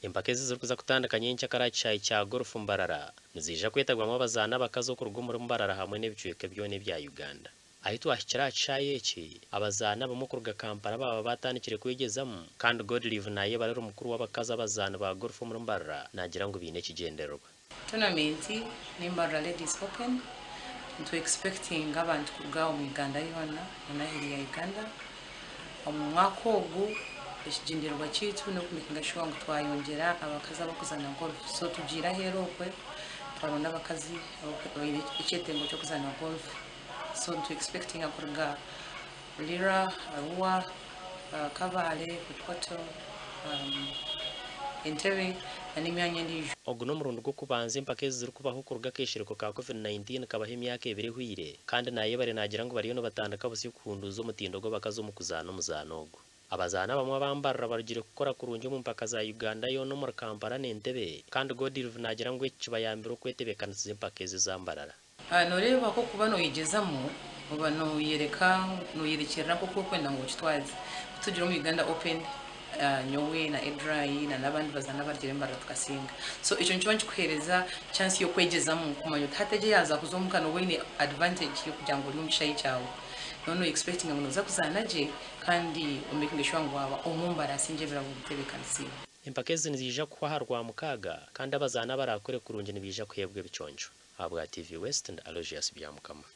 Empaka ezi zirikuza kutandika nyencakare aha kishaayi kya Golf Mbarara niziija kwetabwamu abazaani abakazi okuruga omuri Mbarara hamwe n'ebicweka byona ebya Uganda. Ahi twahikire aha kishaayi eki, abazaani abamwe okuruga Kampala baaba baatandikire kwegyezamu kandi Godlive Nayebarera omukuru w'abakazi abazaani ba Golf omuri Mbarara naagira ngu baine ekigyendererwa. Tournament ni Mbarara Ladies Open, nitu expectinga abantu kuruga omu Uganda yoona na n'aheeru ya Uganda. Omu mwaka ogu ekigyendererwa kyaitu n'okumekinga sure ngu twayongyera abakazi abarikuzaana golf. So tugiire aheeru okwe twaronda abakazi abaine ekyetengo ky'okuzaana golf. So nitu expectinga kuruga Lira, Arua, Kabale, Fort Portal, Entebbe n'emyanya endiijo. Ogu n'omurundi gw'okubanza empaka ezi zirikubaho kuruga akeshereko ka Covid 19 kabaho emyaka ebiri ehweire kandi Nayebare naagira ngu bariyo nibatandika busya kuhunduuza omutindo gw'abakazi omu kuzaana omuzaano ogu. Abazaani abamwe aba Mbarara barugire kukora kurungi omu mpaka za Uganda yoona omuri Kampala n'Entebbe kandi Godlive naagira ngu eki kibayambire okwetebeekanisiza empaka ezi eza Mbarara. Nooreeba ku okuba nooyegyezamu oba nooyoreka nooyerekyerera nk'oku orikwenda ngu okitwaze. Ku tugire omu Uganda Open, nyowe na Edrai na n'abandi bazaani abarugire Mbarara tukasinga. So ekyo nikiba nikikuheereza chance y'okwegyezamu kumanya oti hati egi eyaaza kuza omuka nooba oine advantage y'okugira ngu ori omu kishaayi kyawe. Nooba nooyexpectinga ngu nooza kuzaana gye kandi omekinge sure ngu waaba omu Mbarara asingye ebirabo bitebeekanisiibwe. Empaka ezi niziija kuhwa aha Rwamukaaga kandi abazaani abaraakore kurungi nibaija kuheebwa ebiconco. Ahabwa TV West ndi Aloysius Byamukama.